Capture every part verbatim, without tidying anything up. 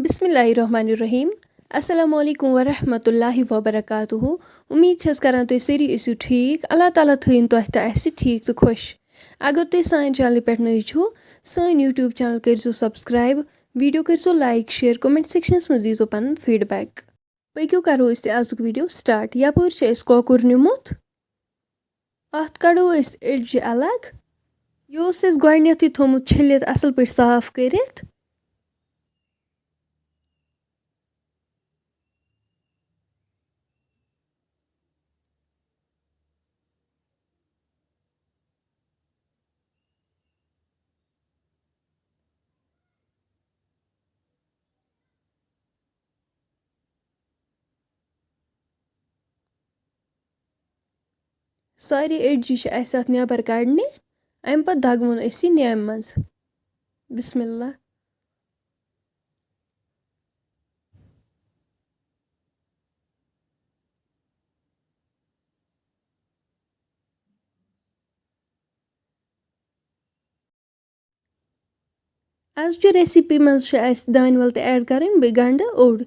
بسم اللہ الرحمن الرحیم۔ السلام علیکم ورحمۃ اللہ وبرکاتہ۔ امید چھس کران تُہۍ سٲری ٲسِو ٹھیٖک۔ اللہ تعالیٰ تھٲیِن تۄہہِ تہٕ اَسہِ ٹھیٖک تہٕ خۄش۔ اگر تُہۍ سانہِ چینلہِ پٮ۪ٹھ نٔوۍ چھِو، سٲنۍ YouTube channel کٔرۍزیو subscribe، video کٔرۍزیو like، share، comment sectionس منٛز دیٖزیو پنُن feedback۔ پٔکِو کرو أسۍ تہِ آزُک video start۔ یپٲرۍ چھُ اَسہِ کۄکُر نیُمُت، اَتھ کَڑو أسۍ أڈجہِ الگ۔ یہِ اوس اَسہِ گۄڈٕنٮ۪تھٕے تھوٚمُت چھٔلِتھ اَصٕل پٲٹھۍ صاف کٔرِتھ۔ سارے أڈجہِ چھِ اَسہِ اَتھ نٮ۪بر کَڑنہِ۔ اَمہِ پَتہٕ دَگہون أسۍ یہِ نیامہِ منٛز۔ بسم اللہ۔ آز چہِ recipe منٛز چھِ اَسہِ دانہِ وَل تہِ add کَرٕنۍ، بیٚیہِ گَنٛڈٕ اوٚڑ۔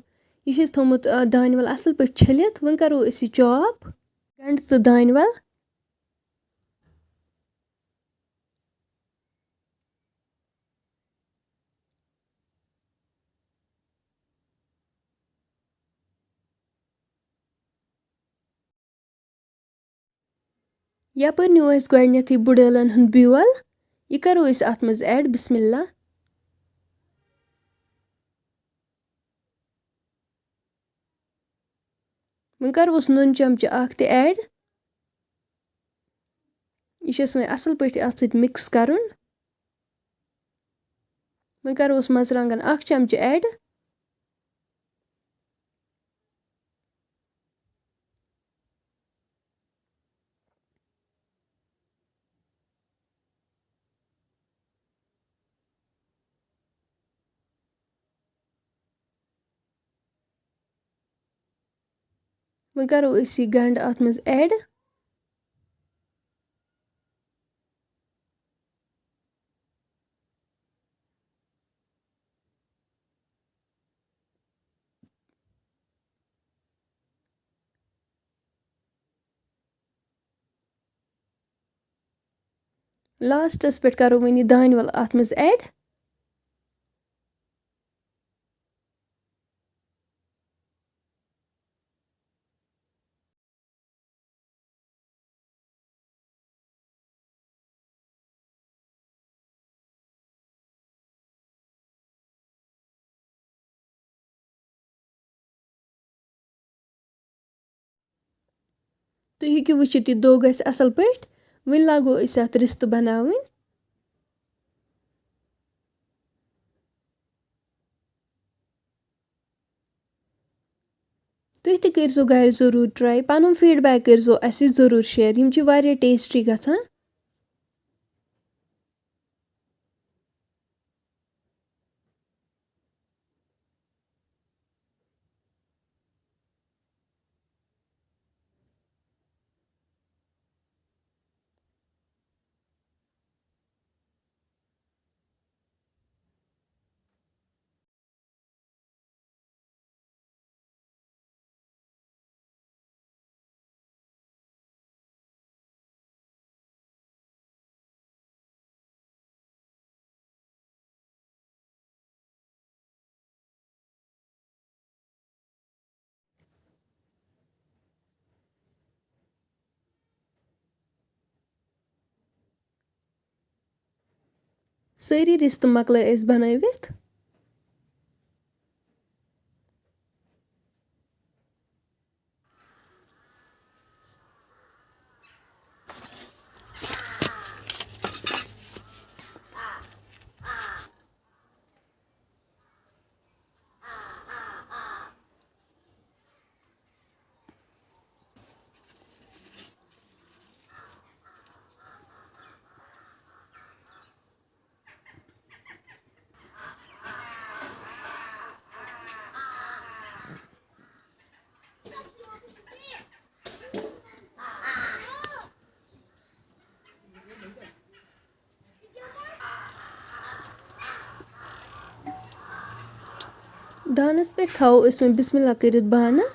یہِ چھُ اَسہِ تھوٚمُت، آ، دانہِ وَل اَصٕل پٲٹھۍ چھٔلِتھ۔ وۄنۍ کَرو أسۍ یہِ chop، گَنٛڈٕ تہٕ دانہِ وَل۔ یپٲرۍ نیوٗ اَسہِ گۄڈٕنٮ۪تھٕے بٕڑ ٲلَن ہُنٛد بیول۔ یہِ کَرو أسۍ اَتھ منٛز add۔ بسم اللہ۔ وۄنۍ کَروس نُن چمچہٕ اَکھ تہِ add۔ یہِ چھِ اَسہِ وۄنۍ اَصٕل پٲٹھۍ اَتھ سۭتۍ mix کَرُن۔ وۄنۍ کَروس مَرژٕوانٛگَن اَکھ چمچہٕ add۔ وۄنۍ کَرو أسۍ یہِ گَنٛڈٕ اَتھ منٛز add۔ لاسٹَس پٮ۪ٹھ کَرو وۄنۍ یہِ دانہِ وَل اَتھ منٛز add۔ تُہۍ ہیٚکِو وٕچھِتھ، یہِ دوٚگ اَسہِ اَصٕل پٲٹھۍ۔ وۄنۍ لاگو أسۍ اَتھ رِستہٕ بَناوٕنۍ۔ تُہۍ تہِ کٔرۍزیو گَرِ ضٔروٗر try۔ پَنُن feedback کٔرۍزیو اَسہِ سۭتۍ ضٔروٗر share۔ یِم چھِ واریاہ tasty گژھان۔ سٲری رِستہٕ مۄکلٲے اَسہِ بَنٲوِتھ۔ دانَس پٮ۪ٹھ تھاوو أسۍ وۄنۍ بسم اللہ کٔرِتھ بانہٕ۔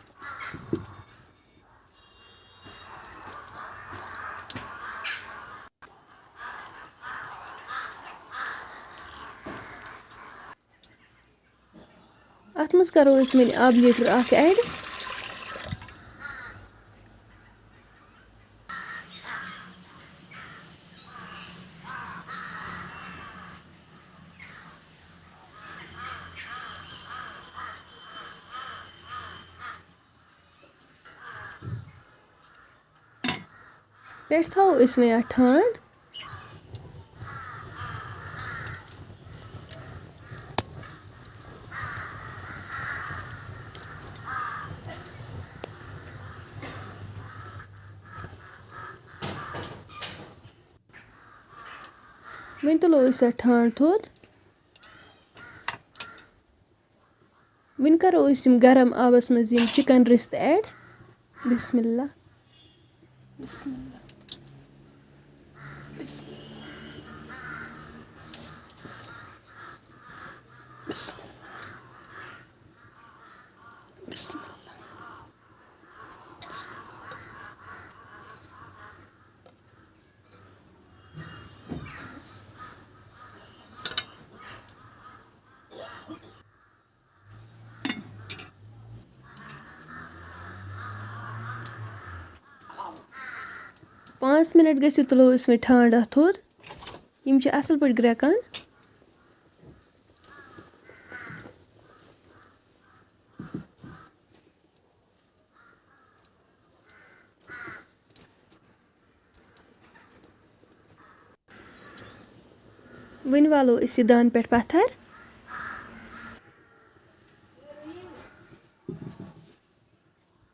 اَتھ منٛز کَرو أسۍ وۄنۍ آبہٕ لیٖٹر اَکھ add۔ پٮ۪ٹھ تھاوو أسۍ وۄنۍ اَتھ ٹھانٛڈ۔ وۄنۍ تُلو أسۍ اَتھ ٹھانٛڈ تھوٚد۔ وۄنۍ کَرو أسۍ یِم گرم آبَس منٛز یِم چِکَن رِستہٕ add۔ بسم اللہ۔ بسم اللہ۔ بسم اللہ۔ بسم اللہ۔ بسم اللہ۔ پانٛژھ مِنَٹ گٔژھِتھ تُلو أسۍ وۄنۍ ٹھانٛڈ اَتھ تھوٚد۔ یِم چھِ اَصٕل پٲٹھۍ گرٛٮ۪کان۔ وۄنۍ والو أسۍ یہِ دانہٕ پٮ۪ٹھ پَتھر۔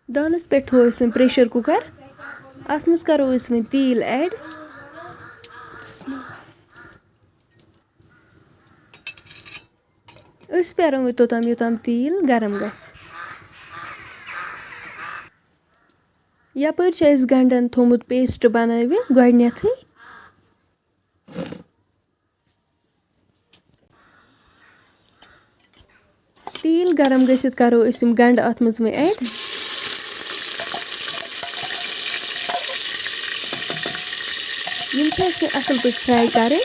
دانَس پٮ۪ٹھ تھوٚو اَسہِ وۄنۍ pressure cooker۔ اَتھ منٛز کَرو أسۍ وۄنۍ تیٖل add۔ أسۍ پیارو وۄنۍ توٚتام یوٚتام تیٖل گرم گژھِ۔ یپٲرۍ چھُ اَسہِ گنڈن تھوٚمُت paste بنٲوِتھ گۄڈٕنیتھٕے۔ تیٖل گرم گٔژھِتھ کرو أسۍ یِم گنڈٕ اَتھ منٛز وۄنۍ add۔ یِم چھِ اَسہِ وۄنۍ اَصٕل پٲٹھۍ fry کَرٕنۍ۔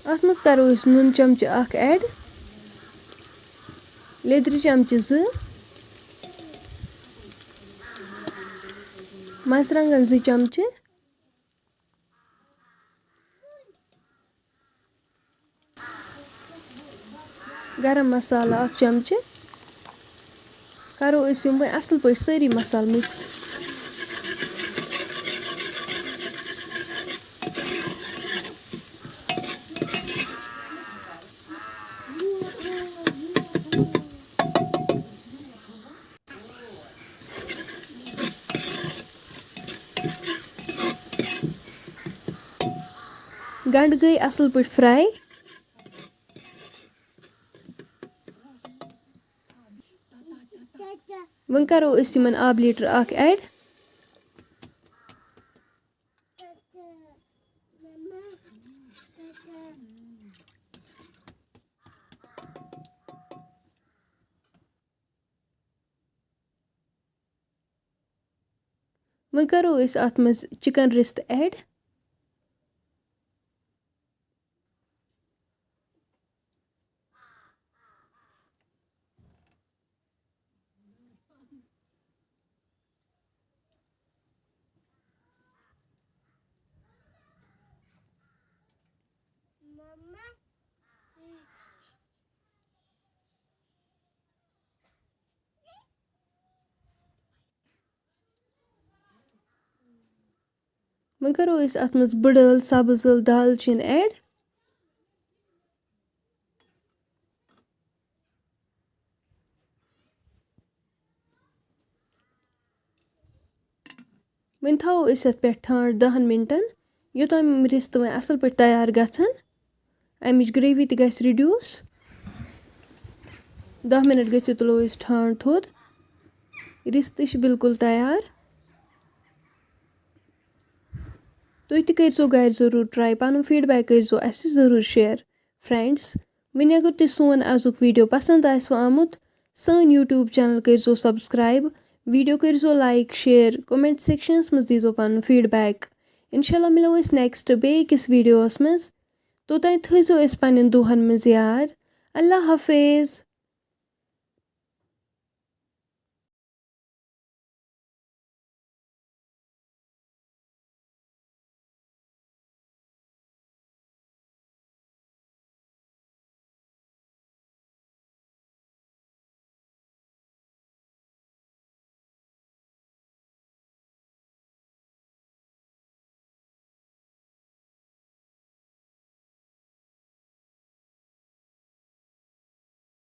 اَتھ منٛز کَرو أسۍ نُن چمچہٕ اَکھ add، لیٚدرِ چمچہٕ زٕ، مرژٕوانٛگن زٕ چمچہٕ، گرم مسالہٕ اکھ چمچہٕ۔ کرو أسۍ یِم وۄنۍ اَصٕل پٲٹھۍ سٲری مسالہٕ mix۔ گنڈٕ گٔے اَصٕل پٲٹھۍ fry۔ وۄنۍ کرو أسۍ یِمن آبہٕ لیٖٹر اکھ add۔ وۄنۍ کرو أسۍ اَتھ منٛز چِکن رِستہٕ add۔ وۄنۍ کَرو أسۍ اَتھ منٛز بٕڈ ٲل، سَبٕز ٲل، دالچیٖن add۔ وۄنۍ تھاوو أسۍ اَتھ پٮ۪ٹھ ٹھانٛڈ دَہَن مِنٹَن، یوٚتام رِستہٕ وۄنۍ اَصٕل پٲٹھۍ تیار گژھن۔ اَمِچ gravy تہِ گژھِ reduce۔ دَہ مِنَٹ گٔژھِتھ تُلو أسۍ ٹھانٛڈ تھوٚد۔ رِستہٕ چھِ بِلکُل تیار۔ تُہۍ تہِ کٔرۍزیو گَرِ ضٔروٗر try، پَنُن feedback کٔرۍزیو اَسہِ ضٔروٗر share۔ Friends، وۄنۍ اگر تۄہہِ سون آزُک video پَسنٛد آسِوٕ آمُت، سٲنۍ YouTube channel کٔرۍزیو subscribe، video کٔرۍزیو like، share، comment sectionَس منٛز دیٖزیو پَنُن feedback۔ اِنشاء اللہ مِلو أسۍ next بیٚیہِ أکِس videoَس منٛز۔ توٚتام تھٲیزیو أسۍ پنٛنٮ۪ن دُعاہَن منٛز یاد۔ اللہ حافظ۔